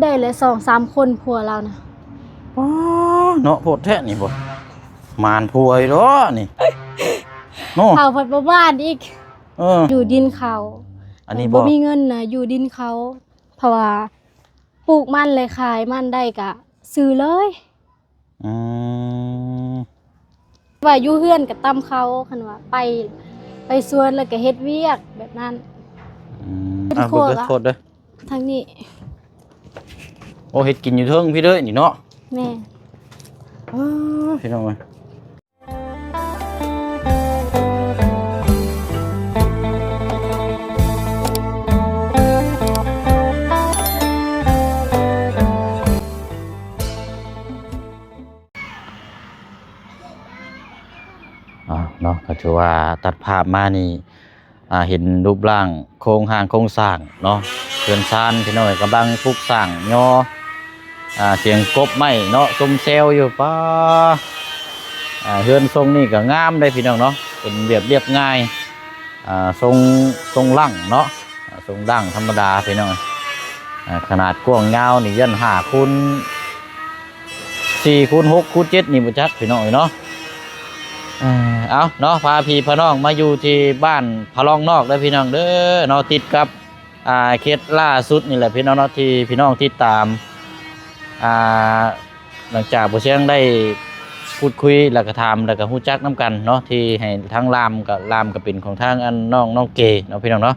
ໄດ້ແລ້ວສອງສາມຄົນ ຜົວລາວນະ. ອໍ ເນາະ ໂພດແທ້ນີ້ບໍ່ ໝານຜົວຢູ່ເນາະນີ້. ໂອ້ ເຂົາພັດບໍ່ໝານອີກ. ເອີ ຢູ່ດິນເຂົາ. ອັນນີ້ບໍ່ ບໍ່ມີເງິນນະ ຢູ່ດິນເຂົາ ເພາະວ່າປູກມັນ ແລະ ຂາຍມັນໄດ້ກະຊື້ເລີຍ. ອືມ ວ່າຢູ່ເຮືອນກໍຕຳເຂົ້າ ຄັນວ່າໄປ ໄປສວນແລ້ວກໍເຮັດວຽກແບບນັ້ນ. ອືມ ເປັນ ອ່ະ ຄົວ ເບິ່ງເດີ ລະ ໂທດເດີ ທາງນີ້. ໂອ້ ເຮັດກິນຢູ່ເທິງພີ້ເດີນີ້ເນາະ. ແມ່ນ. ອ້າ ພີ່ນ້ອງເອີຍ. ອ່າ ເນາະ ກໍຖືວ່າຕັດພາບມານີ້ ອ່າ ເຫັນຮູບຮ່າງໂຄງຮ່າງໂຄງສ້າງເນາະ ເຮືອນຊານພີ່ນ້ອງເອີຍ ກຳລັງປຸກສ້າງຍໍ່ ອ່າ ສຽງກົບໄມ້ເນາະ ຊົມແຊວຢູ່. ປ້າ ອ່າ ເຮືອນຊົງນີ້ກໍງາມເດ້ພີ່ນ້ອງເນາະ ເປັນແບບລຽບງ່າຍ ອ່າ ຊົງ ຊົງຫຼັງເນາະ ອ່າ ຊົງຫຼັງທຳມະດາພີ່ນ້ອງ. ອ່າ ຂະໜາດກວ້າງຍາວນີ້ຢ້ານຫ້າຄູນ ສີ່ຄູນຫົກຄູນເຈັດນີ້ບໍ່ຈັກພີ່ນ້ອງເອີຍເນາະ. ເອີ ເອົາເນາະ ພາພີ່ພານ້ອງມາຢູ່ທີ່ບ້ານພະລອງນອກເດີພີ່ນ້ອງເດີເນາະ ຕິດກັບ ອ່າ ເຂດລ່າສຸດນີ້ແຫຼະພີ່ນ້ອງເນາະ ທີ່ພີ່ນ້ອງຕິດຕາມ ອ່າ ຫຼັງຈາກບໍ່ຊຽງໄດ້ພູດຄຸຍ ແລ້ວກໍຖາມ ແລ້ວກໍຮູ້ຈັກນຳກັນເນາະ ທີ່ໃຫ້ທາງລາມ ກໍລາມກໍເປັນຂອງທາງອັນນ້ອງ ນ້ອງເກເນາະພີ່ນ້ອງເນາະ.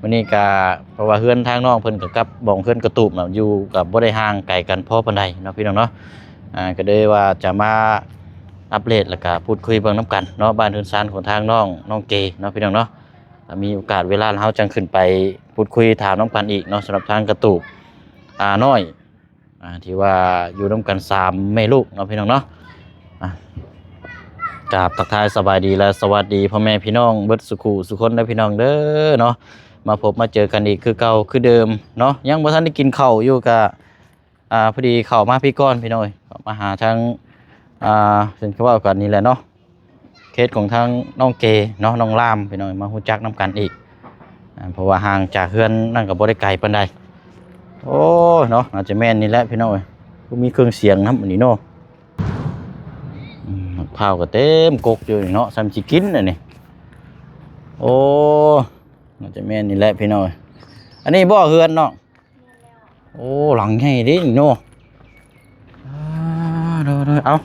ມື້ນີ້ກະ ເພາະວ່າເຮືອນທາງນ້ອງເພິ່ນກະກັບບ່ອນເຮືອນກະຕູບນະ ຢູ່ກະບໍ່ໄດ້ຫ່າງໄກກັນພໍປານໃດເນາະພີ່ນ້ອງເນາະ. ອ່າ ກະເລີຍວ່າຈະມາອັບເດດ ແລ້ວກະພູດຄຸຍເບິ່ງນຳກັນເນາະ ບ້ານເຮືອນຊານຂອງທາງນ້ອງ ນ້ອງເກເນາະພີ່ນ້ອງເນາະ. ຖ້າມີໂອກາດເວລາ ເຮົາຈັ່ງຂຶ້ນໄປພູດຄຸຍຖາມນຳກັນອີກເນາະ ສຳລັບທາງກະຕູບ ອ່າ ນ້ອຍ ອ່າ ທີ່ວ່າຢູ່ນຳກັນສາມແມ່ລູກເນາະພີ່ນ້ອງເນາະ. ອ່າ ກາບທັກທາຍສະບາຍດີ ແລະ ສະຫວັດດີພໍ່ແມ່ພີ່ນ້ອງເບິດສູ່ຄູ່ສູ່ຄົນເດີພີ່ນ້ອງເດີເນາະ. ມາພົບມາເຈີກັນອີກຄືເກົ່າຄືເດີມເນາະ. ຍັງບໍ່ທັນໄດ້ກິນເຂົ້າຢູ່ ກະ ອ່າ ພໍດີເຂົ້າມາພີ້ກ່ອນພີ່ນ້ອງເອີຍ ເຂົ້າມາຫາທາງ ອ່າ ເພິ່ນເວົ້າກັນນີ້ແຫຼະເນາະ ເຂດຂອງທາງນ້ອງເກເນາະ ນ້ອງລາມພີ່ນ້ອງ ມາຮູ້ຈັກນຳກັນອີກ. ອ່າ ເພາະວ່າຫ່າງຈາກເຮືອນນັ້ນກໍບໍ່ໄດ້ໄກປານໃດ. ໂອ້ຍເນາະ ໜ້າຈະແມ່ນນີ້ແຫຼະພີ່ນ້ອງເອີຍ ຄືມີເຄື່ອງສຽງນຳອັນນີ້ເນາະ. ອືມ ໝາກພ້າວກໍເຕັມກົກຢູ່ນີ້ເນາະ ສ່ຳຊິກິນອັນນີ້. ໂອ້ ໜ້າຈະແມ່ນນີ້ແຫຼະພີ່ນ້ອງເອີຍ. ອັນນີ້ບໍ່ເຮືອນນ້ອງ? ໂອ້ ຫຼັງໃຫຍ່ເດ້ນີ້ເນາະ. ອ່າ ໂດຍໆ ເອົາ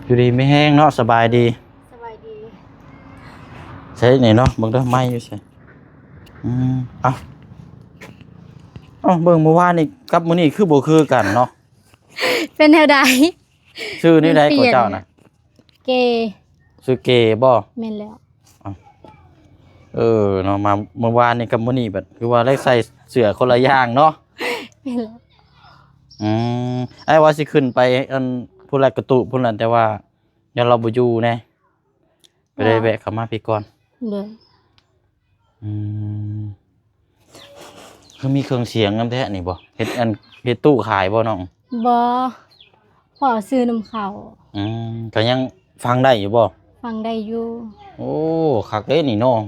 ຢູ່ດີມີແຮງເນາະ ສະບາຍດີ. ສະບາຍດີ. ໃສ່ນີ້ເນາະ ເບິ່ງເດີ ໄມ້ຢູ່ໃສ? ອືມ ເອົາ ເອົາ ເບິ່ງມື້ວານນີ້ກັບມື້ນີ້ຄືບໍ່ຄືກັນເນາະ. ເປັນແນວໃດ? ຊື່ແນວໃດຂອງເຈົ້ານະ? ເກ. ຊື່ເກບໍ່? ແມ່ນແລ້ວ. ເອີເນາະ ມາມື້ວານນີ້ກັບມື້ນີ້ບັດຄືວ່າໄດ້ໃສ່ເສື້ອຄົນລະຢ່າງເນາະ. ແມ່ນແລ້ວ. ອືມ ອ້າຍວ່າຊິຂຶ້ນໄປອັນພຸ້ນແຫຼະ ກະຕູບພຸ້ນແຫຼະ ແຕ່ວ່າຢ້ານລາວບໍ່ຢູ່ແດ່ ກໍເລີຍແວະເຂົ້າມາພີ້ກ່ອນ. ໂດຍ. ອືມ ຄືມີເຄື່ອງສຽງນຳແທ້ນີ້ບໍ່? ເຮັດອັນ ເຮັດຕູ້ຂາຍບໍ່ນ້ອງ? ບໍ່ ພໍ່ຊື້ນຳເຂົາ. ອືມ ກໍຍັງຟັງໄດ້ຢູ່ບໍ່? ຟັງໄດ້ຢູ່. ໂອ້ ຄັກເດ້ນີ້ເນາະ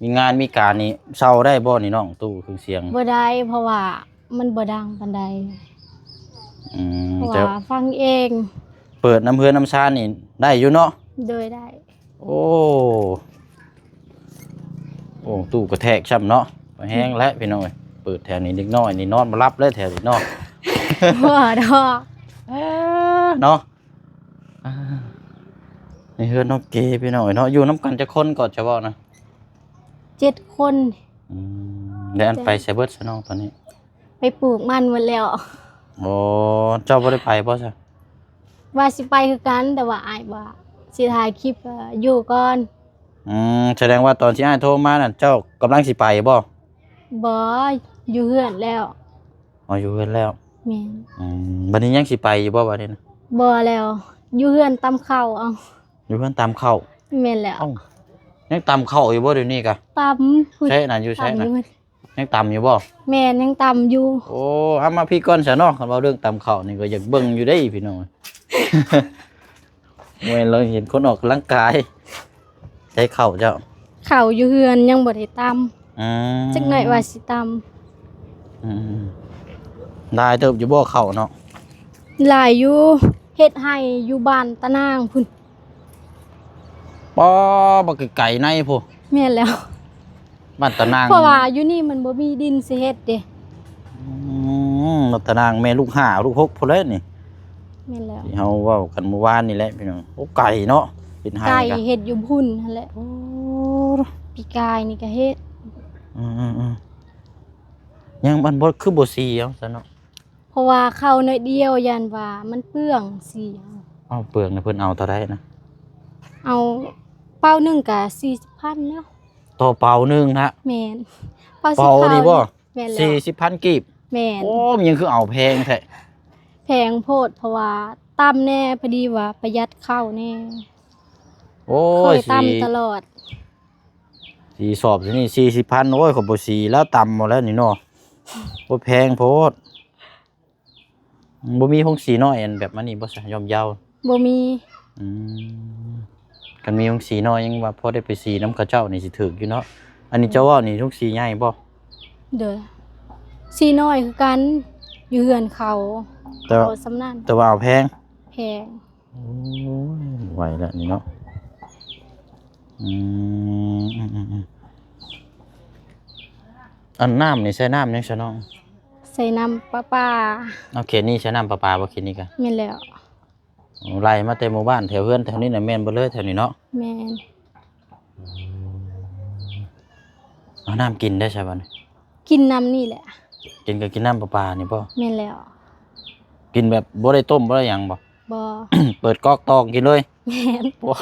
ມີງານມີການນີ້ເຊົ່າໄດ້ບໍ່ນີ້ນ້ອງ ຕູ້ເຄື່ອງສຽງ? ບໍ່ໄດ້ ເພາະວ່າມັນບໍ່ດັງປານໃດ. ອືມ ເພາະວ່າ ແຕ່ ຟັງເອງ ເປີດນຳເຮືອນນຳຊານນີ້ໄດ້ຢູ່ເນາະ? ໂດຍ ໄດ້. ໂອ້ ໂອ້ ຕູ້ກະແທກຊ້ຳເນາະ ແຮງແຫຼະ ອືມ ພີ່ນ້ອງເອີຍ ເປີດແຖວນີ້ເດັກນ້ອຍນີ້ນອນບໍ່ຫຼັບເລີຍແຖວນີ້ເນາະ. ບໍ່ດອກ ເນາະ. ອ່າ ໃນເຮືອນນ້ອງເກພີ່ນ້ອງເອີຍເນາະ ຢູ່ນຳກັນຈັກຄົນກໍຈະເວົ້ານະ? ເຈັດຄົນ. ອືມ ແລ້ວອັນ ເຈົ້າ ໄປໃສເບິດຊະນ້ອງຕອນນີ້? ໄປປູກມັນໝົດແລ້ວ. ໂອ້ ເຈົ້າບໍ່ໄດ້ໄປບໍ່ຊະ? ວ່າຊິໄປຄືກັນ ແຕ່ວ່າອ້າຍວ່າຊິຖ່າຍຄລິບ ເອີ ຢູ່ກ່ອນ. ອືມ ສະແດງວ່າຕອນທີ່ອ້າຍໂທມານັ້ນ ເຈົ້າກຳລັງຊິໄປບໍ່? ບໍ່ ຢູ່ເຮືອນແລ້ວ. ອໍ ຢູ່ເຮືອນແລ້ວ. ແມ່ນ. ອືມ ບັດນີ້ຍັງຊິໄປຢູ່ບໍ່ບັດນີ້ນະ? ບໍ່ແລ້ວ ຢູ່ເຮືອນຕຳເຂົ້າເອົາ. ຢູ່ເຮືອນຕຳເຂົ້າ? ແມ່ນແລ້ວ. ເອົ້າ ຍັງຕຳເຂົ້າຢູ່ບໍ່ດຽວນີ້ກະ? ຕຳ. ໃສນະ ຢູ່ໃສນະ? ຕຳຢູ່. ຍັງຕຳຢູ່ບໍ່? ແມ່ນ ຍັງຕຳຢູ່. ໂອ້ ເອົາມາພີ້ກ່ອນຊະເນາະ ຄັນເວົ້າເລື່ອງຕຳເຂົ້ານີ້ກໍຢາກເບິ່ງຢູ່ເດ້ພີ່ນ້ອງ. ແມ່ນ ລາວເຫັນຄົນອອກກຳລັງກາຍ. ໃສເຂົ້າເຈົ້າ? ເຂົ້າຢູ່ເຮືອນຍັງບໍ່ໄດ້ຕຳ. ອືມ ຈັກໜ້ອຍວ່າຊິຕຳ. ອືມ ຫຼາຍເຕີບຢູ່ບໍ່ເຂົ້າເນາະ? ຫຼາຍຢູ່ ເຮັດໄຮ່ຢູ່ບ້ານຕານາງພຸ້ນ. ປ້າ ບັກໄກໃນພຸ້ນ. ແມ່ນແລ້ວ ບ້ານຕານາງ ເພາະວ່າຢູ່ນີ້ມັນບໍ່ມີດິນຊິເຮັດເດ້. ອືມ ບ້ານຕານາງແມ່ລູກຫ້າລູກຫົກພຸ້ນແຫຼະນີ້. ແມ່ນແລ້ວ ທີ່ເຮົາເວົ້າກັນມື້ວານນີ້ແຫຼະພີ່ນ້ອງ. ໂອ້ ໄກເນາະ ເຮັດໄຮ່ ໄກ ກະເຮັດຢູ່ພຸ້ນຫັ້ນແຫຼະ. ໂອ້ ປີກາຍນີ້ກະເຮັດ. ອືມໆ ຍັງມັນບໍ່ ຄືບໍ່ສີເອົາຊັ້ນເນາະ? ເພາະວ່າເຂົ້າໜ້ອຍດຽວ ຢ້ານວ່າມັນເປືອງສີ. ເອົາ ເປືອງນະ ເພິ່ນເອົາເທົ່າໃດນະ? ເອົາ ເປົາໜຶ່ງກະສີ່ສິບພັນແລ້ວ. ຕໍ່ເປົາໜຶ່ງນະ? ແມ່ນ ເປົາສີຂາວນີ້ບໍ່? ແມ່ນແລ້ວ ສີ່ສິບພັນກີບ. ແມ່ນ. ໂອ້ ມັນຍັງຄືເອົາແພງແທ້? ແພງໂພດ ເພາະວ່າຕ່ຳແດ່ ພໍດີວ່າປະຢັດເຂົ້າແດ່. ໂອ້ຍ ຂ້ອຍຕ່ຳ ສີ ຕະຫຼອດ. ສີສອບນີ້ສີ່ສິບພັນ. ໂອ້ຍ ຂ້ອຍບໍ່ສີແລ້ວ ຕ່ຳເອົາແລ້ວນີ້ເນາະ. ໂອ້ຍ ແພງໂພດ. ບໍ່ມີໂຮງສີນ້ອຍອັນແບບອັນນີ້ບໍ່ຊະ ຍ່ອມເຍົາ? ບໍ່ມີ. ອືມ ຄັນມີໂຮງສີນ້ອຍຍັງວ່າພໍໄດ້ໄປສີນຳເຂົາເຈົ້ານີ້ຊິຖືກຢູ່ເນາະ. ອັນນີ້ເຈົ້າເວົ້ານີ້ໂຮງສີໃຫຍ່ບໍ່? ໂດຍ ສີນ້ອຍຄືກັນ ຢູ່ເຮືອນເຂົາ. ແຕ່ວ່າ ເຂົາສ່ຳນັ້ນ ແຕ່ວ່າເອົາແພງ? ແພງ. ໂອ້ຍ ບໍ່ໄຫວແລ້ວນີ້ເນາະ. ອືມ ອັນນ້ຳນີ້ໃຊ້ນ້ຳຫຍັງຊະນ້ອງ? ໃຊ້ນ້ຳປະປາ. ເອົາ ເຂດນີ້ໃຊ້ນ້ຳປະປາບໍ່ ເຂດນີ້ກະ? ແມ່ນແລ້ວ. ໂອ້ ໄຫຼມາແຕ່ໝູ່ບ້ານແຖວເຮືອນແຖວນີ້ນະ ແມ່ນເບິດເລີຍແຖວນີ້ເນາະ? ແມ່ນ. ເອົາ ນ້ຳກິນໄດ້ໃສບັດນີ້? ກິນນ້ຳນີ້ແຫຼະ. ກິນກໍກິນນ້ຳປະປານີ້ບໍ່? ແມ່ນແລ້ວ. ກິນແບບບໍ່ໄດ້ຕົ້ມບໍ່ໄດ້ຫຍັງບໍ່? ບໍ່. ເປີດກອກຕອງກິນເລີຍ? ແມ່ນ. ໂອ້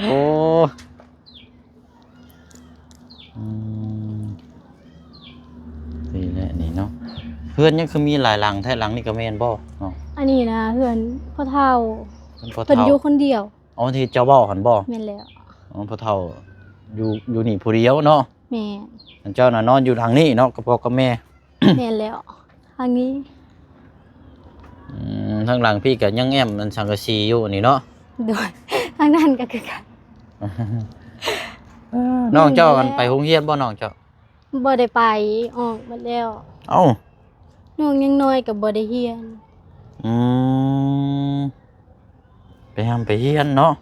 ໂອ້ ອືມ ນີ້ແຫຼະນີ້ເນາະ. ເຮືອນຍັງຄືມີຫຼາຍຫຼັງແທ້? ຫຼັງນີ້ກໍແມ່ນບໍ່ເນາະ? ອັນນີ້ນະເຮືອນພໍ່ເຖົ້າ. ເພິ່ນຢູ່ຄົນດຽວ. ອໍ ທີ່ເຈົ້າເວົ້າຫັ້ນບໍ່? ແມ່ນແລ້ວ. ອໍ ພໍ່ເຖົ້າຢູ່ ຢູ່ນີ້ຜູ້ດຽວເນາະ? ແມ່ນ. ເຈົ້ານະນອນຢູ່ຫຼັງນີ້ເນາະ ກັບພໍ່ກັບແມ່? ແມ່ນແລ້ວ ທາງນີ້. ອືມ ທາງຫຼັງພີ້ກໍຍັງແອ້ມອັນສັງກະສີຢູ່ນີ້ເນາະ? ໂດຍ ທາງນັ້ນກໍຄືກັນ. ນ້ອງເຈົ້າ ແມ່ນແລ້ວ. ອັນໄປໂຮງຮຽນບໍ່ນ້ອງເຈົ້າ? ບໍ່ໄດ້ໄປ ອອກໝົດແລ້ວ. ເອົ້າ ນ້ອງຍັງນ້ອຍກໍບໍ່ໄດ້ຮຽນ. ອືມ ໄປຮ່ຳໄປຮຽນເນາະ?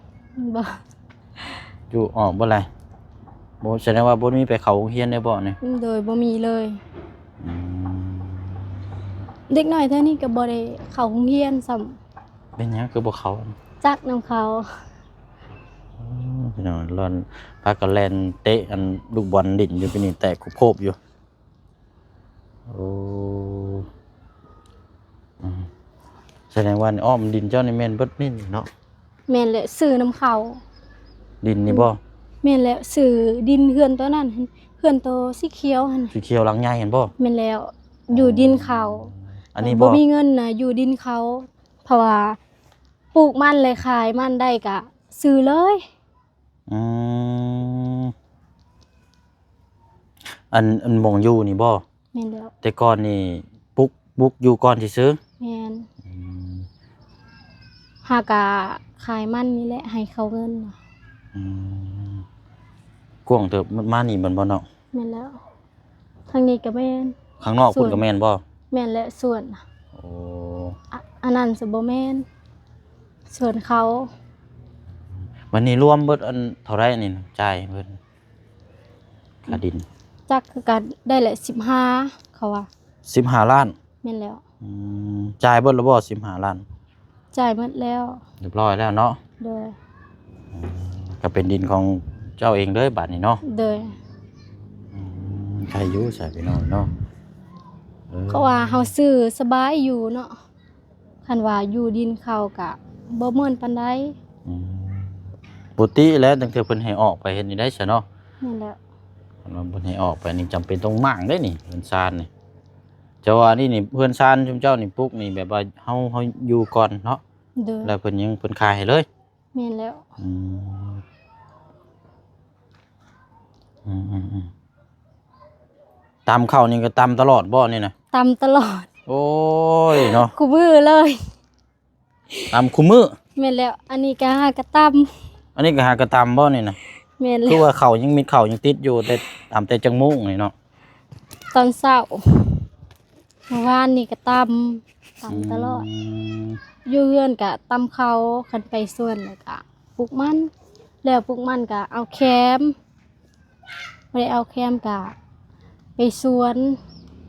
ບໍ່. ຢູ່ອອກບໍ່ລະ? ບໍ່ ສະແດງວ່າບໍ່ມີໄປເຂົ້າໂຮງຮຽນເດ້ບໍ່ນີ້? ໂດຍ ບໍ່ມີເລີຍ. ອືມ ເດັກນ້ອຍແຖວນີ້ກໍບໍ່ໄດ້ເຂົ້າໂຮງຮຽນຊ້ຳ. ເປັນຫຍັງຄືບໍ່ເຂົ້າ? ຈັກນຳເຂົາ. ໂອ້ ພີ່ນ້ອງ ລອນ ພາກັນແລ່ນເຕະອັນລູກບອນດິນຢູ່ ປີນີ້ແຕກໂຄບໆຢູ່. ໂອ້ ອືມ ສະແດງວ່າອ້ອມດິນເຈົ້ານີ້ແມ່ນເບິດນີ້ເນາະ? ແມ່ນແຫຼະ ຊື້ນຳເຂົາ. ດິນນີ້ບໍ່? ແມ່ນແຫຼະ ຊື້ດິນເຮືອນໂຕນັ້ນ ເຮືອນໂຕສີຂຽວຫັ້ນ. ສີຂຽວຫຼັງໃຫຍ່ຫັ້ນບໍ່? ແມ່ນແລ້ວ ຢູ່ດິນເຂົາ. ອັນນີ້ບໍ່? ບໍ່ມີເງິນນະ ຢູ່ດິນເຂົາ ເພາະວ່າປູກມັນ ແລະ ຂາຍມັນໄດ້ກະຊື້ເລີຍ. ອືມ ອັນ ອັນໝ່ອງຢູ່ນີ້ບໍ່? ແມ່ນແລ້ວ. ແຕ່ກ່ອນນີ້ປຸກ ປຸກຢູ່ກ່ອນຊື່ໆ? ແມ່ນ. ອືມ ຫາກະຂາຍມັນນີ້ແຫຼະ ໃຫ້ເຂົາເງິນ. ອືມ ກວ້າງເຕີບມານີ້ແມ່ນບໍ່ນ້ອງ? ແມ່ນແລ້ວ. ທາງນີ້ກໍແມ່ນ. ຂ້າງນອກພຸ້ນກໍແມ່ນບໍ່? ແມ່ນແຫຼະ ສວນ. ໂອ້ ອະ ອັນນັ້ນສະບໍ່ແມ່ນ ສວນເຂົາ. ບັດນີ້ລວມເບິດອັນເທົ່າໃດນີ້ນະ ຈ່າຍເພິ່ນຄ່າດິນ? ຈັກຄືກັນ ໄດ້ແຫຼະ ສິບຫ້າ ເຂົາວ່າ. ສິບຫ້າລ້ານ? ແມ່ນແລ້ວ. ອືມ ຈ່າຍເບິດແລ້ວບໍ່ ສິບຫ້າລ້ານ? ຈ່າຍໝົດແລ້ວ. ຮຽບຮ້ອຍແລ້ວເນາະ? ໂດຍ. ກໍເປັນດິນຂອງເຈົ້າເອງເລີຍບາດນີ້ເນາະ? ໂດຍ. ອືມ ໃຄຢູ່ຊະພີ່ນ້ອງເນາະ. ເອີ ເພາະວ່າເຮົາຊື້ສະບາຍຢູ່ເນາະ ຄັນວ່າຢູ່ດິນເຂົາກະບໍ່ມ່ວນປານໃດ. ອືມ ປົກກະຕິແຫຼະ ຕັ້ງແຕ່ເພິ່ນໃຫ້ອອກໄປເຮັດນີ້ໄດ້ຊະເນາະ? ແມ່ນແລ້ວ. ຄັນວ່າເພິ່ນໃຫ້ອອກໄປນີ້ ຈຳເປັນຕ້ອງມ້າງເດ້ນີ້ ເຮືອນຊານນີ້. ເຈົ້າວ່ານີ້ນີ້ ເຮືອນຊານຊຸມເຈົ້ານີ້ປຸກນີ້ ແບບວ່າເຮົາ ເຮົາຢູ່ກ່ອນເນາະ? ໂດຍ. ແລ້ວເພິ່ນຍັງ ເພິ່ນຂາຍໃຫ້ເລີຍ? ແມ່ນແລ້ວ. ອືມ ອືມໆໆ ຕຳເຂົ້ານີ້ກໍຕຳຕະຫຼອດບໍ່ນີ້ນະ? ຕຳຕະຫຼອດ. ໂອ້ຍເນາະ ຄູ່ມື້ເລີຍ. ຕຳຄູ່ມື້? ແມ່ນແລ້ວ. ອັນນີ້ກໍຫາກະຕຳ. ອັນນີ້ກໍຫາກະຕຳບໍ່ນີ້ນະ? ແມ່ນແລ້ວ. ຄືວ່າເຂົ້າຍັງ ເມັດເຂົ້າຍັງຕິດຢູ່ ແຕ່ຕຳແຕ່ຈັກໂມງນີ້ເນາະ? ຕອນເຊົ້າ ມື້ວານນີ້ກໍຕຳ ຕຳຕະຫຼອດ. ອືມ ຢູ່ເຮືອນກໍຕຳເຂົ້າ ຄັນໄປສວນແລ້ວກໍປູກມັນ ແລ້ວປູກມັນກໍເອົາແຄມ ບໍ່ໄດ້ເອົາແຄມກະໄປສວນ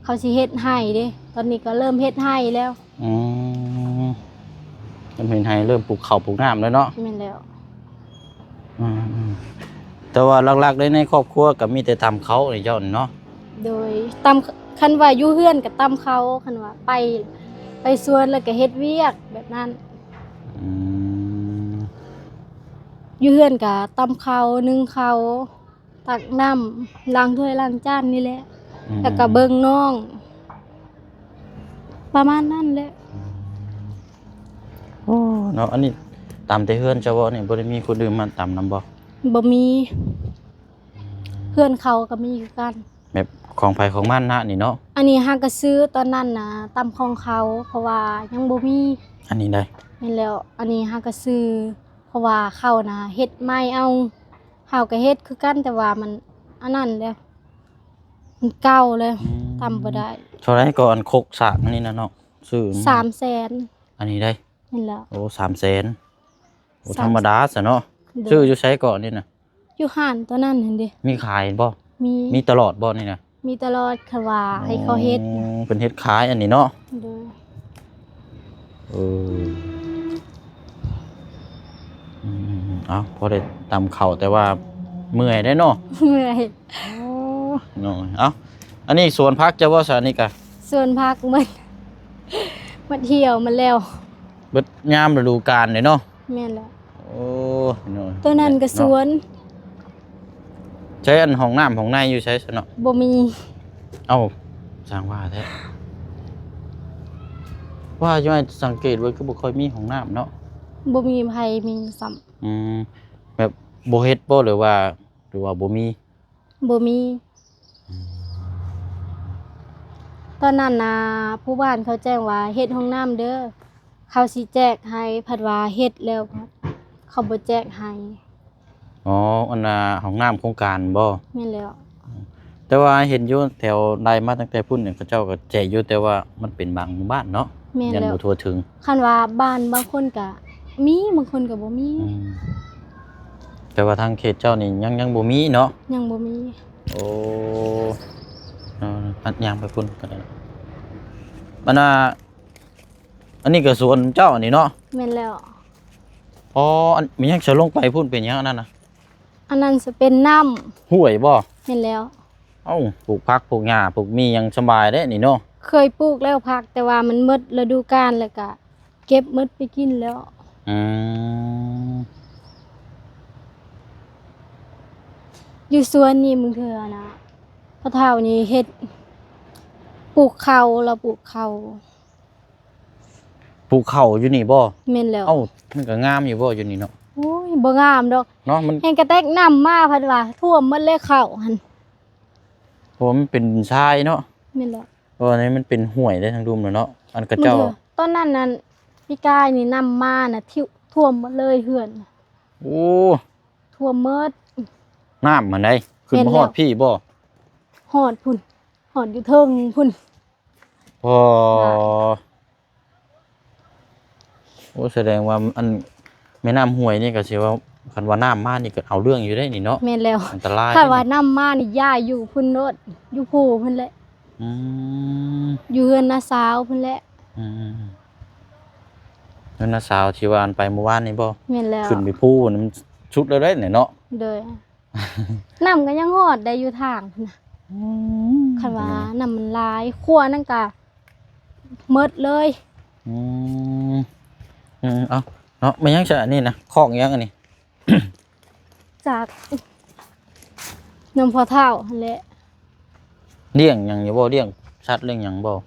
ເຂົາຊິເຮັດໄຮ່ເດ້ ຕອນນີ້ກໍເລີ່ມເຮັດໄຮ່ແລ້ວ. ອືມ ເລີ່ມເຮັດໄຮ່ ເລີ່ມປູກເຂົ້າປູກນ້ຳແລ້ວເນາະ. ແມ່ນແລ້ວ. ອືມໆ ແຕ່ວ່າຫຼັກໆເດ້ ໃນຄອບຄົວກໍມີແຕ່ຕຳເຂົ້ານີ້ເຈົ້ານີ້ເນາະ. ໂດຍ ຕຳ ຄັນວ່າຢູ່ເຮືອນກໍຕຳເຂົ້າ ຄັນວ່າໄປ ໄປສວນແລ້ວກໍເຮັດວຽກແບບນັ້ນ. ອືມ ຢູ່ເຮືອນກໍຕຳເຂົ້າ ໜຶ້ງເຂົ້າ ຕັກນ້ຳ ລ້າງຖ້ວຍລ້າງຈານນີ້ແຫຼະ. ອືມ ແລ້ວກໍເບິ່ງນ້ອງ ປະມານນັ້ນແຫຼະ. ອືມ ໂອ້ ເນາະ ອັນນີ້ຕຳແຕ່ເຮືອນເຈົ້າບໍ່ນີ້ ບໍ່ໄດ້ມີຄົນອື່ນມາຕຳນຳບໍ່? ບໍ່ມີ. ອືມ ເຮືອນເຂົາກໍມີຄືກັນ ແບບຂອງໃຜຂອງມັນນະນີ້ເນາະ. ອັນນີ້ຫາກໍຊື້ ຕອນນັ້ນນະຕຳຂອງເຂົາ ເພາະວ່າຍັງບໍ່ມີ. ອັນນີ້ໃດ? ແມ່ນແລ້ວ ອັນນີ້ຫາກໍຊື້ ເພາະວ່າເຂົານະເຮັດໃໝ່ເອົາ ເຮົາກໍເຮັດຄືກັນ ແຕ່ວ່າມັນອັນນັ້ນແລ້ວ ມັນເກົ່າແລ້ວ. ອືມ ຕຳບໍ່ໄດ້. ເທົ່າໃດກໍອັນຄົກສາກອັນນີ້ນະເນາະ? ຊື້ມາ ສາມແສນ. ອັນນີ້ໃດ? ແມ່ນແລ້ວ. ໂອ້ ສາມແສນ. ໂອ້ ສາມ ທຳມະດາຊະເນາະ. ໂດຍ. ຊື້ຢູ່ໃສເກາະນີ້ນະ? ຢູ່ຮ້ານຕົວນັ້ນຫັ້ນເດ. ມີຂາຍບໍ່? ມີ. ມີຕະຫຼອດບໍ່ນີ້ນະ? ມີຕະຫຼອດ ຄັນວ່າໃຫ້ເຂົາເຮັດ. ອໍ ເພິ່ນເຮັດຂາຍອັນນີ້ເນາະ. ໂດຍ. ເອີ ອືມໆໆ ເອົາ ພໍໄດ້ຕຳເຂົ້າ ແຕ່ວ່າເມື່ອຍເດ້ເນາະ. ເມື່ອຍ. ໂອ້ ເນາະ ເອົ້າ ອັນນີ້ສວນຜັກເຈົ້າບໍ່ຊະນີ້ກະ? ສວນຜັກໝົດ ໝົດຫ່ຽວໝົດແລ້ວ ເບິດຍາມລະດູການເດ້ເນາະ. ແມ່ນແລ້ວ. ໂອ້ ເນາະ ຕົວນັ້ນກໍສວນ. ໃຊ້ອັນຫ້ອງນ້ຳຫ້ອງໃນຢູ່ໃສຊະເນາະ? ບໍ່ມີ. ເອົ້າ ຊ່າງວ່າແທ້ ວ່າຢູ່ ໃຫ້ສັງເກດເບິ່ງ ຄືບໍ່ຄ່ອຍມີຫ້ອງນ້ຳເນາະ. ບໍ່ມີໃຜມີຊ້ຳ. ອືມ ແບບບໍ່ເຮັດບໍ່ ຫຼືວ່າ ຫຼືວ່າບໍ່ມີ? ບໍ່ມີ. ອືມ ຕອນນັ້ນນະ ຜູ້ບ້ານເຂົາແຈ້ງວ່າເຮັດຫ້ອງນ້ຳເດີ ເຂົາຊິແຈກໃຫ້ ພັດວ່າເຮັດແລ້ວເຂົາບໍ່ແຈກໃຫ້. ອໍ ອັນນ່າ ຫ້ອງນ້ຳໂຄງການບໍ? ແມ່ນແລ້ວ. ແຕ່ວ່າເຫັນຢູ່ແຖວໄລ່ມາຕັ້ງແຕ່ພຸ້ນ ເຂົາເຈົ້າກໍແຈກຢູ່ ແຕ່ວ່າມັນເປັນບາງໝູ່ບ້ານເນາະ. ແມ່ນແລ້ວ. ຍັງບໍ່ທົ່ວເຖິງ. ຄັນວ່າບ້ານບາງຄົນກະມີ ບາງຄົນກະບໍ່ມີ. ອືມ ແຕ່ວ່າທາງເຂດເຈົ້ານີ້ຍັງ ຍັງບໍ່ມີເນາະ? ຍັງບໍ່ມີ. ໂອ້ ເອີ ອັດຍ່າງໄປພຸ້ນກໍໄດ້. ອັນນ່າ ອັນນີ້ກໍສວນເຈົ້າອັນນີ້ເນາະ? ແມ່ນແລ້ວ. ອໍ ອັນ ແມ່ນຫຍັງ ສະລົງໄປພຸ້ນເປັນຫຍັງອັນນັ້ນນະ? ອັນນັ້ນຈະເປັນນ້ຳຫ້ວຍບໍ? ແມ່ນແລ້ວ. ເອົ້າ ປູກຜັກປູກຫຍ້າປູກໝີ່ຫຍັງສະບາຍເດ້ນີ້ເນາະ. ເຄີຍປູກແລ້ວຜັກ ແຕ່ວ່າມັນໝົດລະດູການ ແລ້ວກະເກັບໝົດໄປກິນແລ້ວ. ອືມ ຢູ່ສວນນີ້ບາງເທື່ອນະ ພໍ່ເຖົ້ານີ້ເຮັດ ປູກເຂົ້າ ລາວປູກເຂົ້າ. ປູກເຂົ້າຢູ່ນີ້ບໍ? ແມ່ນແລ້ວ. ເອົ້າ ມັນກໍງາມຢູ່ບໍຢູ່ນີ້ເນາະ? ໂອ້ຍ ບໍ່ງາມດອກເນາະ ມັນແຮ່ງກະແຕກນ້ຳມາ ພັດວ່າຖ້ວມໝົດແລ້ວເຂົ້າຫັ້ນ. ເພາະວ່າມັນເປັນຊາຍເນາະ. ແມ່ນແລ້ວ. ເພາະວ່ານີ້ມັນເປັນຫ້ວຍເດ້ທາງລຸ່ມແລ້ວເນາະ ອັນຂະເຈົ້າ ຕອນນັ້ນນັ້ນ ປີກາຍນີ້ນ້ຳມານະ ຖ້ວມໝົດເລີຍເຮືອນ. ໂອ້ ຖ້ວມໝົດ. ນ້ຳຫັ້ນໃດ ຂຶ້ນມາຮອດພີ້ບໍ? ຮອດພຸ້ນ ຮອດຢູ່ເທິງພຸ້ນ. ອໍ ໂອ້ ສະແດງວ່າອັນແມ່ນ້ຳຫ້ວຍນີ້ກໍຊິວ່າ ຄັນວ່ານ້ຳມານີ້ກໍເອົາເລື່ອງຢູ່ເດ້ນີ້ເນາະ. ແມ່ນແລ້ວ. ອັນຕະລາຍ. ຄັນວ່ານ້ຳມານີ້ຍ້າຍຢູ່ພຸ້ນໂລດ ຢູ່ພູພຸ້ນແຫຼະ. ອືມ ຢູ່ເຮືອນນ້າສາວພຸ້ນແຫຼະ. ອືມ ເຮືອນນ້າສາວທີ່ວ່າອັນໄປມື້ວານນີ້ບໍ? ແມ່ນແລ້ວ. ຂຶ້ນໄປພູນັ້ນສຸດແລ້ວເດ້ເນາະ. ໂດຍ. ນ້ຳກໍຍັງຮອດໄດ້ຢູ່ທາງພຸ້ນນະ. ອືມ ຄັນວ່ານ້ຳມັນຫຼາຍ ຂົວນັ້ນກະໝົດເລີຍ. ອືມ ອືມ ເອົາເນາະ ແມ່ນຫຍັງຊະອັນນີ້ນະ ຄອກຫຍັງອັນນີ້? ຈາກນຳພໍ່ເຖົ້າຫັ້ນແຫຼະ. ລ້ຽງຫຍັງຢູ່ບໍ່? ລ້ຽງສັດລ້ຽງຫຍັງບໍ່?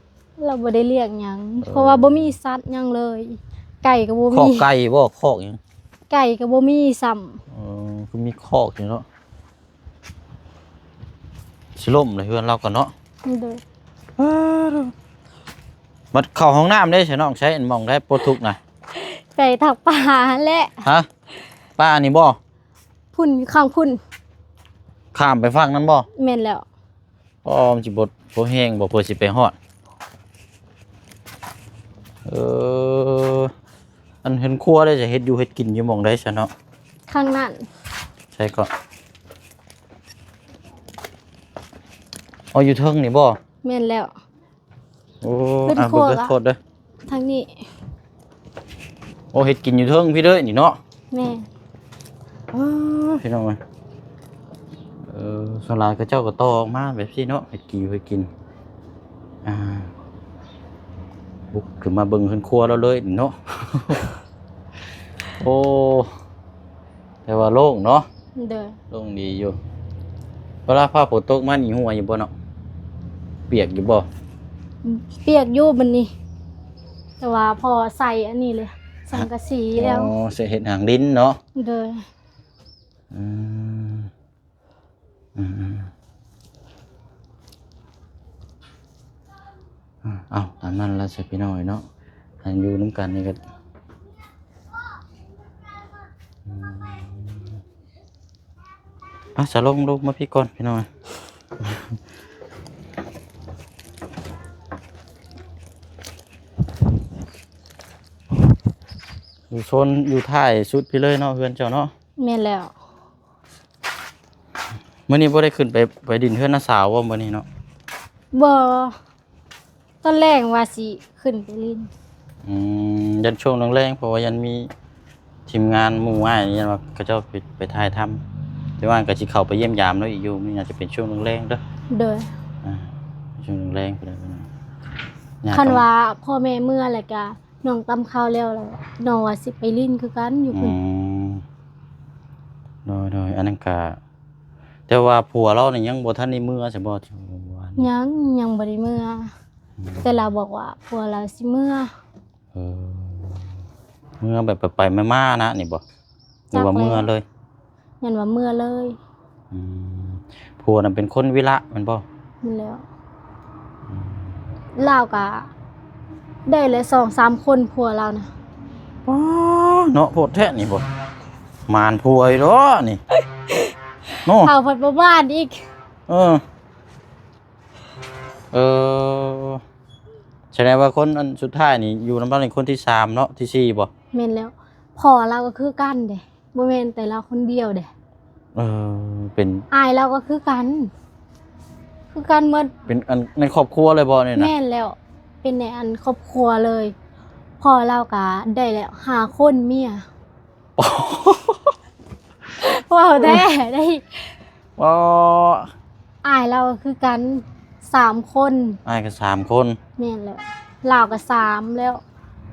ລາວບໍ່ໄດ້ລ້ຽງຫຍັງ ເອີ ເພາະວ່າບໍ່ມີສັດຫຍັງເລີຍ ໄກ່ກໍບໍ່ມີ. ຄອກໄກ່ບໍ່? ຄອກຫຍັງ? ໄກ່ກໍບໍ່ມີຊ້ຳ. ເອີ ຄືມີຄອກຢູ່ເນາະ. ຊິລົ້ມເລີຍເຮືອນລາວກໍເນາະ. ໂດຍ. ເອີ ບັດເຂົ້າຫ້ອງນ້ຳເດ້ຊະນ້ອງ ໃຊ້ອັນໝ່ອງໃດປົວທຸກນະ? ໄປຕັກປາຫັ້ນແຫຼະ. ຮະ? ປານີ້ບໍ່? ພຸ້ນ ຂ້າງພຸ້ນ. ຂ້າມໄປຝັ່ງນັ້ນບໍ່? ແມ່ນແລ້ວ. ອໍ ມັນຊິບໍ່ ບໍ່ແຮງບໍ່ ເພື່ອຊິໄປຮອດ? ເອີ ອັນເຮືອນຄົວເດ້ ຈະເຮັດຢູ່ເຮັດກິນຢູ່ໝ່ອງໃດຊັ້ນເນາະ? ຂ້າງນັ້ນ. ໃສເກາະ? ອໍ ຢູ່ເທິງນີ້ບໍ່? ແມ່ນແລ້ວ. ໂອ້ ເຮືອນ ອ່າ ຄລັວ ເບິ່ງເດີ ກະ ໂທດເດີ ທາງນີ້. ໂອ້ ເຮັດກິນຢູ່ເທິງພີ້ເດີນີ້ເນາະ. ແມ່ນ. ອ້າ ພີ່ນ້ອງເອີຍ ເອີ ສ່ວນຫຼາຍເຂົາເຈົ້າກໍຕໍ່ອອກມາແບບຊີ້ເນາະ ເຮັດກິນຢູ່ເຮັດກິນ. ອ່າ ບຸກຂຶ້ນມາເບິ່ງເຮືອນຄົວລາວເລີຍເນາະ. ໂອ້ ແຕ່ວ່າໂລ່ງເນາະ. ໂດຍ. ໂລ່ງດີຢູ່. ເວລາຟ້າຝົນຕົກມານີ້ຮົ່ວຢູ່ບໍ່ເນາະ? ປຽກຢູ່ບໍ່? ປຽກຢູ່ບັດນີ້ ແຕ່ວ່າພໍໃສ່ອັນນີ້ເລີຍ ສັງກະສີແລ້ວ. ອໍ ໃສ່ເຮັດຫາງດິນເນາະ. ໂດຍ. ອືມ ອືມ ອືມ ອືມ ເອົາ ຕາມນັ້ນລະຊະພີ່ນ້ອງເນາະ ໃຫ້ຢູ່ນຳກັນນີ້ກໍ ອືມ ອາ ສະ ລົງ ລົງມາພີ້ກ່ອນພີ່ນ້ອງ ຢູ່ໂຊນຢູ່ທ້າຍສຸດພີ້ເລີຍເນາະ ເຮືອນເຈົ້າເນາະ. ແມ່ນແລ້ວ. ມື້ນີ້ບໍ່ໄດ້ຂຶ້ນໄປ ໄປດິນເຮືອນນ້າສາວບໍ່ມື້ນີ້ເນາະ? ບໍ່ ຕອນແລງວ່າຊິຂຶ້ນໄປຫຼິ້ນ. ອືມ ຢ້ານຊ່ວງແລງໆ ເພາະວ່າຢ້ານມີທີມງານໝູ່ອ້າຍ ຢ້ານວ່າເຂົາເຈົ້າໄປ ໄປຖ່າຍທຳ ແຕ່ວ່າກໍຊິເຂົ້າໄປຢ້ຽມຢາມລາວອີກຢູ່ ມັນອາດຈະເປັນຊ່ວງແລງໆເດີ. ໂດຍ. ອ່າ ຊ່ວງແລງໆ ພຸ້ນແຫຼະ ຄັນວ່າພໍ່ແມ່ເມືອແລ້ວກະ ນ້ອງຕຳເຂົ້າແລ້ວ ແລ້ວນ້ອງວ່າຊິໄປຫຼິ້ນຄືກັນຢູ່ພຸ້ນ. ອືມ ໂດຍໆ ອັນນັ້ນກະ ແຕ່ວ່າຜົວລາວນີ້ຍັງບໍ່ທັນໄດ້ເມືອຊັ້ນບໍ່? ຍັງ ຍັງບໍ່ໄດ້ເມືອ. ອືມ ແຕ່ລາວບອກວ່າຜົວລາວຊິເມືອ. ເອີ ເມືອແບບໄປໆມາໆນະນີ້ບໍ່? ຫຼືວ່າເມືອເລີຍ? ຍັນວ່າເມືອເລີຍ. ອືມ ຜົວນັ້ນເປັນຄົນວິລະແມ່ນບໍ່? ແມ່ນແລ້ວ. ອືມ ລາວກະໄດ້ແລ້ວສອງສາມຄົນຜົວລາວນະ. ອໍ ເນາະ ໂພດແທ້ນີ້ບໍ່? ໝານຜົວຢູ່ດອກນີ້ເນາະ. ເຂົາພັດບໍ່ໝານອີກ. ເອີ ເອີ ສະແດງວ່າຄົນອັນສຸດທ້າຍນີ້ຢູ່ນຳລາວນີ້ຄົນທີສາມເນາະ ທີສີ່ບໍ່? ແມ່ນແລ້ວ. ພໍ່ລາວກໍຄືກັນເດ້. ບໍ່ແມ່ນແຕ່ລາວຄົນດຽວເດ້. ເອີ ເປັນ ອ້າຍລາວກໍຄືກັນ ຄືກັນໝົດ. ເປັນອັນໃນຄອບຄົວເລີຍບໍ່ນີ້ນະ? ແມ່ນແລ້ວ ເປັນໃນອັນຄອບຄົວເລີຍ. ພໍ່ລາວກໍໄດ້ແລ້ວຫ້າຄົນເມຍ. ເວົ້າແທ້ໄດ໋. ອໍ ອ້າຍລາວກໍຄືກັນສາມຄົນ. ອ້າຍກໍສາມຄົນ. ແມ່ນແລ້ວ ລາວກໍສາມແລ້ວ.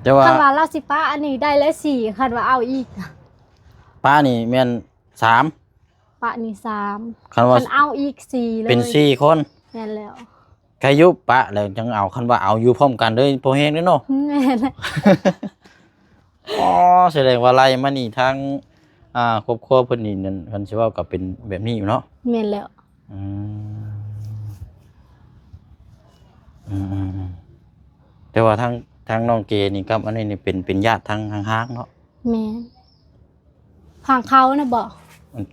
ແຕ່ວ່າ ຄັນວ່າລາວຊິປະອັນນີ້ໄດ້ແລ້ວສີ່ ຄັນວ່າເອົາອີກ. ປະນີ້ແມ່ນສາມ. ປະນີ້ສາມ. ຄັນວ່າ ຄັນເອົາອີກສີ່ເລີຍ ເປັນສີ່ຄົນ. ແມ່ນແລ້ວ. ໃຜຢູ່ປະແລ້ວຈັ່ງເອົາ ຄັນວ່າເອົາຢູ່ພ້ອມກັນເລີຍ ພໍແຮງເດ້ເນາະ. ແມ່ນ. ອໍ ສະແດງວ່າໄລ່ມານີ້ທາງ ອ່າ ຄອບຄົວເພິ່ນນີ້ນັ້ນ ຄັນຊິເວົ້າກໍເປັນແບບນີ້ຢູ່ເນາະ. ແມ່ນແລ້ວ. ອືມ ອືມໆໆ ແຕ່ວ່າທາງ ທາງນ້ອງເກນີ້ກັບອັນນີ້ນີ້ເປັນ ເປັນຍາດທາງຫ່າງໆເນາະ. ແມ່ນ. ທາງເຂົານະບໍ?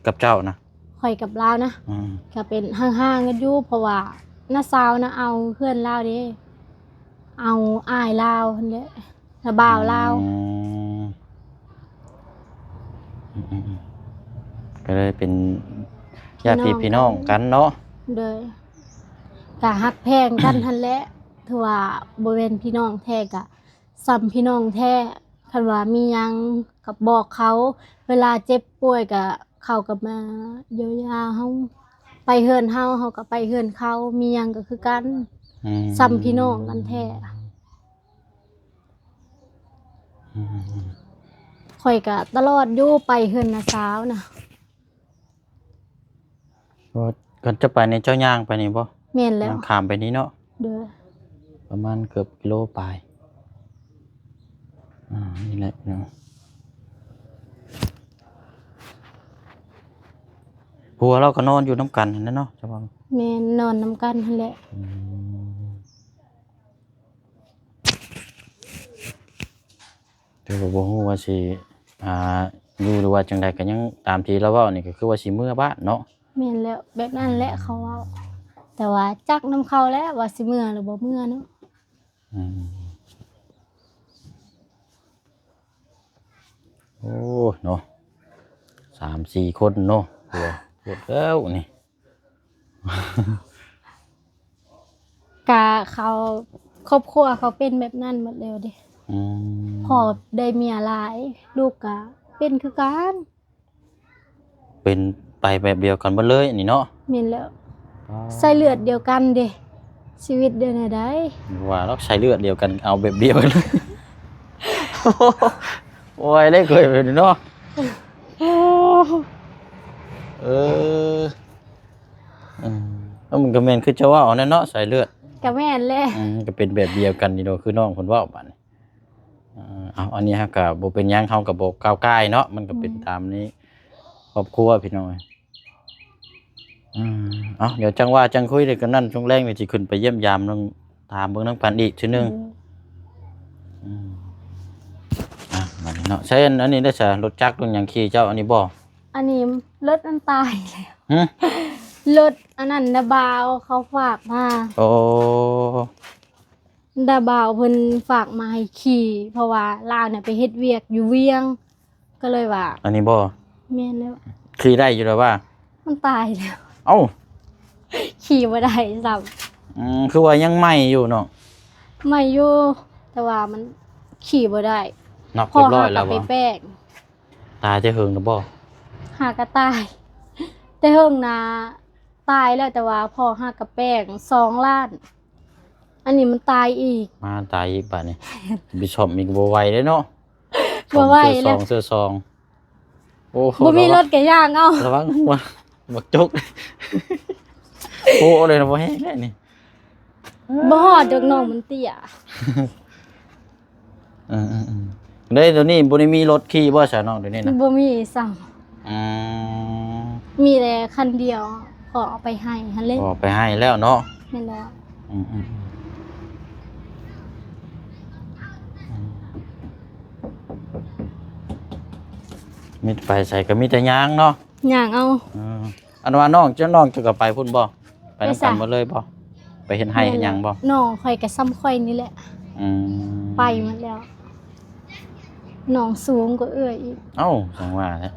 ກັບເຈົ້ານະ? ຂ້ອຍກັບລາວນະ? ອືມ ກະເປັນຫ່າງໆກັນຢູ່ ເພາະວ່ານ້າສາວນະເອົາເຮືອນລາວເດ້ ເອົາອ້າຍລາວຫັ້ນແຫຼະ ລະບ່າວລາວ. ອືມ ອືມໆ ກໍເລີຍເປັນຍາດພີ່ນ້ອງກັນເນາະ. ໂດຍ. ກະຮັກແພງກັນຫັ້ນແຫຼະ ຖືວ່າບໍ່ແມ່ນພີ່ນ້ອງແທ້ກະ ສ່ຳພີ່ນ້ອງແທ້. ຄັນວ່າມີຫຍັງກໍບອກເຂົາ ເວລາເຈັບປ່ວຍກໍເຂົາກໍມາຢຽວຢາເຮົາ ໄປເຮືອນເຮົາ ເຮົາກໍໄປເຮືອນເຂົາ ມີຫຍັງກໍຄືກັນ. ອືມ ສ່ຳພີ່ນ້ອງກັນແທ້. ອືມ ຂ້ອຍກໍຕະຫຼອດຢູ່ ໄປເຮືອນນ້າສາວນະ. ເອີ ຄັນຈະໄປນີ້ເຈົ້າຍ່າງໄປນີ້ບໍ່? ແມ່ນແລ້ວ ຍ່າງຂ້າມໄປນີ້ເນາະ. ໂດຍ. ປະມານເກືອບກິໂລປາຍ. ອ່າ ນີ້ແຫຼະເນາະ ຜົວລາວກໍນອນຢູ່ນຳກັນຫັ້ນແຫຼະເນາະ ເຈົ້າວ່າ? ແມ່ນ ນອນນຳກັນຫັ້ນແຫຼະ. ອືມ. ແຕ່ວ່າບໍ່ຮູ້ວ່າຊິ ອ່າ ຢູ່ ຫຼືວ່າຈັ່ງໃດ ກໍຍັງຕາມທີ່ລາວເວົ້ານີ້ ກໍຄືວ່າຊິເມືອບ້ານເນາະ. ແມ່ນແລ້ວ ແບບນັ້ນແຫຼະເຂົາເວົ້າ. ແຕ່ວ່າຈັກນຳເຂົາແຫຼະວ່າຊິເມືອຫຼືບໍ່ເມືອເນາະ. ອືມ ໂອ້ ເນາະ ສາມສີ່ຄົນເນາະ ໂອ້ ໂພດແລ້ວນີ້. ກະເຂົາ ຄອບຄົວເຂົາເປັນແບບນັ້ນໝົດແລ້ວເດ້. ອືມ ພໍ່ໄດ້ເມຍຫຼາຍ ລູກກະເປັນຄືກັນ. ເປັນໄປແບບດຽວກັນເບິດເລີຍອັນນີ້ເນາະ. ແມ່ນແລ້ວ. ອໍ ສາຍເລືອດດຽວກັນເດ້ ຊີວິດເດີແນວໃດ ວ່າແລ້ວ ສາຍເລືອດດຽວກັນ ເອົາແບບດຽວກັນເລີຍ. ໂອ້ຍ ໄດ້ເຄີຍແບບນີ້ເນາະ. ເອີ ເອີ ເອີ ມັນກໍແມ່ນຄືເຈົ້າເວົ້ານັ້ນເນາະ ສາຍເລືອດ. ກໍແມ່ນແຫຼະ. ອືມ ກໍເປັນແບບດຽວກັນນີ້ເນາະ ຄືນ້ອງເພິ່ນເວົ້າບັດນີ້. ເອີ ເອົາ ອັນນີ້ເຮົາກໍບໍ່ເປັນຫຍັງ ເຮົາກໍບໍ່ກ້າວກ່າຍເນາະ ມັນກໍເປັນ ແມ່ນ ຕາມໃນຄອບຄົວພີ່ນ້ອງເອີຍ. ອືມ ເອົາ ດຽວຈັ່ງວ່າຈັ່ງຄຸຍ ດຽວກັນນັ້ນ ຊ່ວງແລງນີ້ຊິຂຶ້ນໄປຢ້ຽມຢາມນຳ ຖາມເບິ່ງນຳກັນອີກເທື່ອໜຶ່ງ. ອືມ ອືມ ອ່ະ ມານີ້ເນາະ ໃຊ້ອັນ ອັນນີ້ໄດ້ສະ ລົດຈັກລົດຫຍັງຂີ່ເຈົ້າອັນນີ້ບໍ່? ອັນນີ້ລົດມັນຕາຍແລ້ວ. ຫຶ? ລົດອັນນັ້ນນະບ່າວເຂົາຝາກມາ. ໂອ້ ດາບ່າວເພິ່ນຝາກມາໃຫ້ຂີ່ ເພາະວ່າລາວນະໄປເຮັດວຽກຢູ່ວຽງ ກໍເລີຍວ່າ ອັນນີ້ບໍ່? ແມ່ນແລ້ວ. ຂີ່ໄດ້ຢູ່ແລ້ວວ່າ? ມັນຕາຍແລ້ວ. ເອົ້າ ຂີ່ບໍ່ໄດ້ຊ້ຳ. ອືມ ຄືວ່າຍັງໃໝ່ຢູ່ເນາະ? ໃໝ່ຢູ່ ແຕ່ວ່າມັນຂີ່ບໍ່ໄດ້. ນອກຮຽບຮ້ອຍແລ້ວບໍ່? ພໍ່ຫາກໍໄປແປງ. ຕາຍແຕ່ເຫິງແລ້ວບໍ່? ຫາກໍຕາຍແຕ່ເຫິງນະ. ຕາຍແລ້ວ ແຕ່ວ່າພໍ່ຫາກະແປງສອງລ້ານ ອັນນີ້ມັນຕາຍອີກ. ມາຕາຍອີກບາດນີ້. ໄປສ້ອມອີກກໍບໍ່ໄຫວເດ້ເນາະ. ບໍ່ໄຫວແລ້ວ ສອງເທື່ອສອງ. ໂອ້ ບໍ່ມີລົດກະຍ່າງເອົາ. ລະວັງຫົວບັກຈົກ. ໂອ້ ເລີຍນະ ບໍ່ແຮງແລ້ວນີ້. ບໍ່ຮອດດອກ ນ້ອງມັນເຕ້ຍ. ເອີໆໆ ເດ້ ດຽວນີ້ບໍ່ໄດ້ມີລົດຂີ່ບໍ່ຊະນ້ອງ ດຽວນີ້ນະ? ບໍ່ມີຊ້ຳ. ອືມ ມີແຕ່ຄັນດຽວ ຂໍເອົາໄປໄຮ່ຫັ້ນເລີຍ. ຂໍໄປໄຮ່ແລ້ວເນາະ. ແມ່ນແລ້ວ. ອືມໆ ອືມ ມີໄປໃສກໍມີແຕ່ຍ່າງເນາະ. ຍ່າງເອົາ. ເອີ ອັນວ່ານ້ອງເຈົ້າ ນ້ອງເຈົ້າກໍໄປພຸ້ນບໍ່? ໄປນຳກັນໝົດເລີຍບໍ່? ໄປເຮັດໄຮ່ເຮັດຫຍັງບໍ່? ນ້ອງຂ້ອຍກໍສ່ຳຂ້ອຍນີ້ແຫຼະ. ອືມ ໄປໝົດແລ້ວ. ນ້ອງສູງກວ່າເອື້ອຍອີກ. ເອົ້າ ຈັ່ງວ່າແຫຼະ.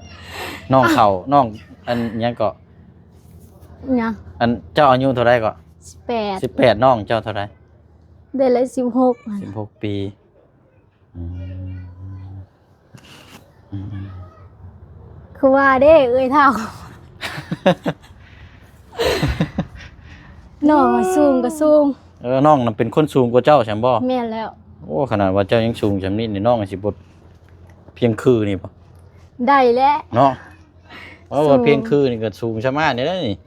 ນ້ອງເຂົາ ນ້ອງອັນຫຍັງເກາະ? ຫຍັງ? ອັນເຈົ້າອາຍຸເທົ່າໃດເກາະ? ສິບແປດ. ສິບແປດ. ນ້ອງເຈົ້າເທົ່າໃດ? ໄດ້ລະສິບຫົກ. ສິບຫົກປີ. ອືມ ອືມ ຄືວ່າເດ້ ເອື້ອຍເຖົ້າ ນ້ອງສູງກໍສູງ. ເອີ ນ້ອງນະເປັນຄົນສູງກວ່າເຈົ້າຊັ້ນບໍ່? ແມ່ນແລ້ວ. ໂອ້ ຂະໜາດວ່າເຈົ້າຍັງສູງສ່ຳນີ້ ນ້ອງຊິບໍ່ພຽງຄືນີ້ບໍ່? ໄດ້ແຫຼະເນາະ. ເວົ້າວ່າພຽງຄືນີ້ກໍສູງສ່ຳອ້າຍນີ້ແຫຼະນີ້.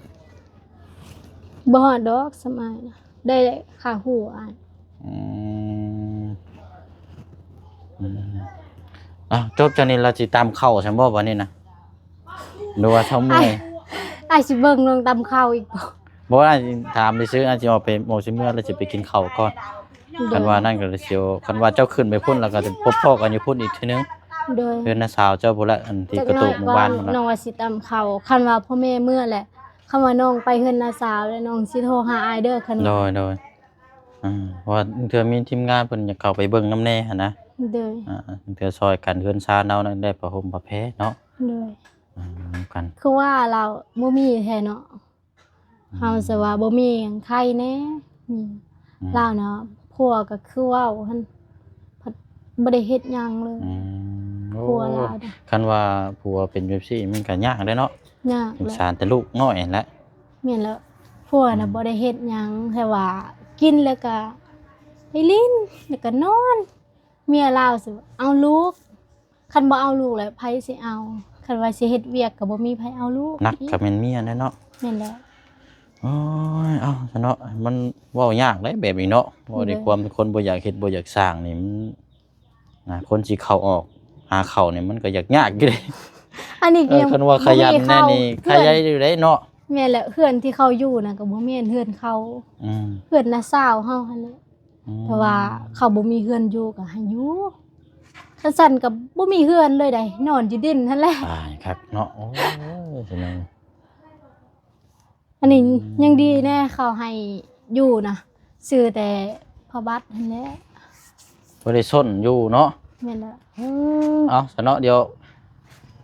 ບໍ່ຮອດດອກສ່ຳອ້າຍນະ. ໄດ້ຄ່າຮູ້ອ້າຍ. ອືມ ອືມ ເອົ້າ ຈົບຈາກນີ້ລະຊິຕຳເຂົ້າຊັ້ນບໍ່ບັດນີ້ນະ ຫຼືວ່າເຊົາເມື່ອຍ? ອ້າຍ ອ້າຍຊິເບິ່ງນ້ອງຕຳເຂົ້າອີກບໍ່? ບໍ່ ອ້າຍຖາມຊື່ໆ ອ້າຍຊິອອກໄປ ອອກຊິເມື່ອ ລະຊິໄປກິນເຂົ້າກ່ອນ. ໂດຍ. ຄັນວ່ານັ້ນກໍຊິ ຄັນວ່າເຈົ້າຂຶ້ນໄປພຸ້ນ ລະກໍຈະພົບພໍ້ກັນຢູ່ພຸ້ນອີກເທື່ອໜຶ່ງ. ໂດຍ. ເຮືອນນ້າສາວເຈົ້າພຸ້ນລະ ອັນທີ່ກະໂຕກໝູ່ບ້ານພຸ້ນລະ. ນ້ອງວ່າຊິຕຳເຂົ້າ ຄັນວ່າພໍ່ແມ່ເມື່ອແຫຼະ ຄັນວ່ານ້ອງໄປເຮືອນນ້າສາວແລ້ວ ນ້ອງຊິໂທຫາອ້າຍເດີ. ຄັນ ໂດຍ ໂດຍ. ອາ ເພາະວ່າເທື່ອມີທີມງານເພິ່ນຢາກເຂົ້າໄປເບິ່ງນຳແດ່ຫັ້ນນະ. ໂດຍ. ອາ ເທື່ອຊ່ອຍກັນເຮືອນຊານເຮົານັ້ນໄດ້ຜ້າຫົ່ມຜ້າແພເນາະ. ໂດຍ. ອາ ນຳກັນ ຄືວ່າລາວບໍ່ມີແທ້ເນາະ. ອືມ ເຮົາສະວ່າບໍ່ມີຫຍັງໄຄແດ່. ອືມ ອືມ ລາວນະ ຜົວກໍຄືເວົ້າຫັ້ນ ພັດບໍ່ໄດ້ເຮັດຫຍັງເລີຍ. ອືມ ໂອ້ ຜົວລາວນະ ຄັນວ່າຜົວເປັນແບບຊີ້ມັນກໍຍາກເດ້ເນາະ. ຍາກແຫຼະ ສົງສານແຕ່ລູກນ້ອຍຫັ້ນແຫຼະ. ແມ່ນແລ້ວ. ຜົວນະ ອືມ ບໍ່ໄດ້ເຮັດຫຍັງ ແຕ່ວ່າກິນແລ້ວກໍໄປຫຼິ້ນ ແລ້ວກໍນອນ. ເມຍລາວຊິເອົາລູກ ຄັນບໍ່ເອົາລູກແລ້ວໃຜຊິເອົາ? ຄັນວ່າຊິເຮັດວຽກກໍບໍ່ມີໃຜເອົາລູກ. ໜັກກໍແມ່ນເມຍແຫຼະເນາະ. ແມ່ນແລ້ວ. ໂອ້ຍ ເອົາຊະເນາະ ມັນເວົ້າຍາກເດ້ແບບນີ້ເນາະ. ເວົ້າດ້ວຍ ໂດຍ ຄວາມຄົນບໍ່ຢາກເຮັດບໍ່ຢາກສ້າງນີ້ ມັນນະ ຄົນຊິເຂົ້າອອກຫາເຂົ້ານີ້ ມັນກໍຢາກຍາກຢູ່ເດ້. ອັນນີ້ ເອີ ຍັງ ຄັນວ່າຂະຫຍັນແດ່ນີ້ ບໍ່ມີເຂົ້າ ຂະຫຍັນຢູ່ເດ້ເນາະ. ແມ່ນແລ້ວ ເຮືອນທີ່ເຂົາຢູ່ນະ ກໍບໍ່ແມ່ນເຮືອນເຂົາ. ອືມ ເຮືອນນ້າສາວເຮົາຫັ້ນແຫຼະ. ອືມ ແຕ່ວ່າເຂົາບໍ່ມີເຮືອນຢູ່ກໍໃຫ້ຢູ່. ຄັນຊັ້ນກໍບໍ່ມີເຮືອນເລີຍໃດ໋ ນອນຢູ່ດິນຫັ້ນແຫຼະ. ຕາຍຄັກເນາະ. ໂອ້ຍ ພີ່ນ້ອງ. ອັນນີ້ ອືມ ຍັງດີແດ່ ເຂົາໃຫ້ຢູ່ນະ ຊື້ແຕ່ຜ້າບັດຫັ້ນແຫຼະ ບໍ່ໄດ້ຊົນຢູ່ເນາະ. ແມ່ນແລ້ວ. ເອີ ເອົາຊະເນາະ ດຽວ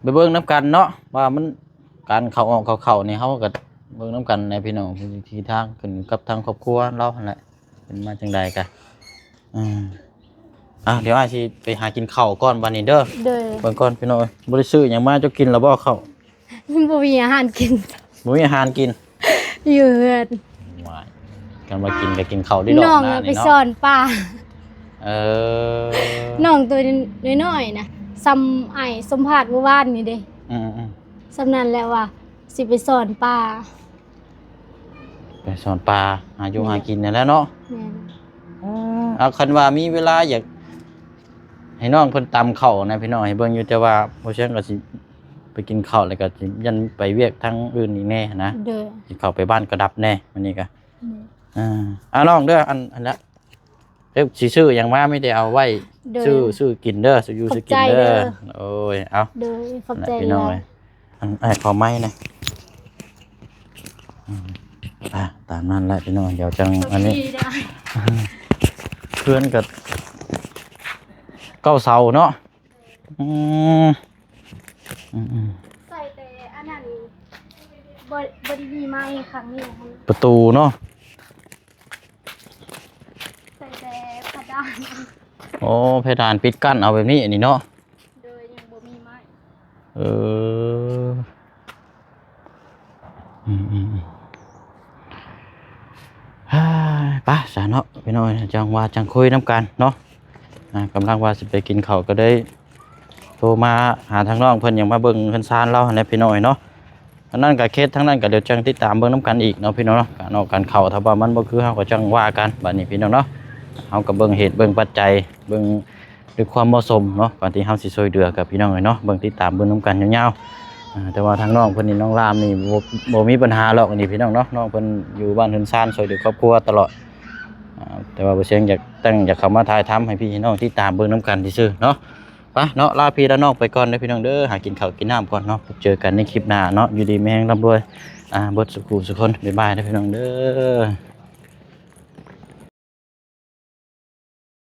ໄປເບິ່ງນຳກັນເນາະ ວ່າມັນ ການເຂົ້າອອກເຂົ້າໆນີ້ ເຮົາກໍເບິ່ງນຳກັນແຫຼະພີ່ນ້ອງ ວິທີທາງຂຶ້ນກັບທາງຄອບຄົວລາວຫັ້ນແຫຼະ ເປັນມາຈັ່ງໃດກະ ອືມ ອ່ະ ດຽວອ້າຍຊິໄປຫາກິນເຂົ້າກ່ອນບາດນີ້ເດີ. ໂດຍ. ເບິ່ງກ່ອນພີ່ນ້ອງເອີຍ ບໍ່ໄດ້ຊື້ຫຍັງມາ ເຈົ້າກິນແລ້ວບໍ່ເຂົ້າ? ບໍ່ມີອາຫານກິນ ບໍ່ມີອາຫານກິນ ຢູ່ເຮືອນ. ວ້າຍ ຄັນວ່າກິນກໍກິນເຂົ້າເດ້ ນ້ອງ ດອກນະ ໄປ ນີ້ເນາະ ສອນປາ. ເອີ ນ້ອງຕົວນ້ອຍໆນະ ສ່ຳອ້າຍສົມພາດມື້ວານນີ້ເດ້. ອືມໆ ສ່ຳນັ້ນແຫຼະວ່າຊິໄປສອນປາ ໄປສອນປາ ຫາຢູ່ ແມ່ນ ຫາກິນນັ້ນແຫຼະເນາະ. ແມ່ນ. ເອົາ ຄັນວ່າມີເວລາຢາກໃຫ້ນ້ອງເພິ່ນຕຳເຂົ້ານະພີ່ນ້ອງ ໃຫ້ເບິ່ງຢູ່ ແຕ່ວ່າບໍ່ຊຽງກໍຊິໄປກິນເຂົ້າ ແລ້ວກໍຊິຢ້ານໄປວຽກທາງອື່ນອີກແດ່ນະ. ໂດຍ. ຊິເຂົ້າໄປບ້ານກະດັບແດ່ມື້ນີ້ກະ. ໂດຍ. ອ່າ ອ່າ ນ້ອງເດີ ອັນ ອັນລະ ເອີ ຊິຊື້ຫຍັງມາ ມີແຕ່ເອົາໄວ້ ໂດຍ ຊື້ ຊື້ກິນເດີ ຊື້ຢູ່ ຂອບໃຈ ຊື້ກິນເດີ ເດີ. ໂອ້ຍ ເອົາ ໂດຍ ຂອບໃຈ ພີ່ນ້ອງ ຫຼາຍ ເອີຍ ອັນ ອ້າຍຂໍໄມ້ນະ. ອືມ ອ່າ ຕາມນັ້ນແຫຼະພີ່ນ້ອງ ດຽວຈັ່ງອັນນີ້ ດີເດີ ເພື່ອນກໍເກົ້າເສົາເນາະ. ອືມ ອືມໆ ໃສ່ແຕ່ອັນນັ້ນ ບໍ່ ບໍ່ໄດ້ມີໄມ້ຂ້າງນີ້ ປະຕູເນາະ. ໃສ່ແຕ່ພະດານ. ໂອ້ ເພດານປິດກັ້ນເອົາແບບນີ້ ອັນນີ້ເນາະ. ໂດຍ ຍັງບໍ່ມີໄມ້. ເອີ ອືມໆໆ ເຮີ້ຍ ໄປຊະເນາະພີ່ນ້ອງ ຈັ່ງວ່າຈັ່ງຄຸຍນຳກັນເນາະ. ອ່າ ກຳລັງວ່າຊິໄປກິນເຂົ້າ ກໍໄດ້ໂທມາຫາທາງນ້ອງເພິ່ນ ຢາກມາເບິ່ງເຮືອນຊານລາວຫັ້ນແຫຼະພີ່ນ້ອງເນາະ. ອັນນັ້ນກໍເຂດທາງນັ້ນກໍດຽວຈັ່ງຕິດຕາມເບິ່ງນຳກັນອີກເນາະພີ່ນ້ອງເນາະ. ການອອກການເຂົ້າ ຖ້າວ່າມັນບໍ່ຄືເຮົາກໍຈັ່ງວ່າກັນບາດນີ້ພີ່ນ້ອງເນາະ. ເຮົາກໍເບິ່ງເຫດເບິ່ງປັດໄຈ ເບິ່ງດ້ວຍຄວາມເໝາະສົມເນາະ ກ່ອນທີ່ເຮົາຊິຊ່ວຍເຫຼືອກັບພີ່ນ້ອງເອີຍເນາະ. ເບິ່ງຕິດຕາມເບິ່ງນຳກັນຍາວໆ. ອ່າ ແຕ່ວ່າທາງນ້ອງເພິ່ນນີ້ ນ້ອງລາມນີ້ ບໍ່ ບໍ່ມີບັນຫາຫຼອກອັນນີ້ພີ່ນ້ອງເນາະ. ນ້ອງເພິ່ນຢູ່ບ້ານເຮືອນຊານ ຊ່ວຍເຫຼືອຄອບຄົວຕະຫຼອດ. ອ່າ ແຕ່ວ່າບໍ່ຊຽງຢາກຕັ້ງ ຢາກເຂົ້າມາຖ່າຍທຳໃຫ້ພີ່ໃຫ້ນ້ອງຕິດຕາມເບິ່ງນຳກັນຊື່ໆເນາະ. ໄປເນາະ ລາພີ່ລານ້ອງໄປກ່ອນເດີພີ່ນ້ອງເດີ ຫາກິນເຂົ້າກິນນ້ຳກ່ອນເນາະ. ພົບເຈີກັນໃນຄລິບໜ້າເນາະ ຢູ່ດີມີແຮງ ລ່ຳລວຍ ອ່າ ເບິດສູ່ຜູ້ສູ່ຄົນ. ບາຍບາຍເດີພີ່ນ້ອງເດີ.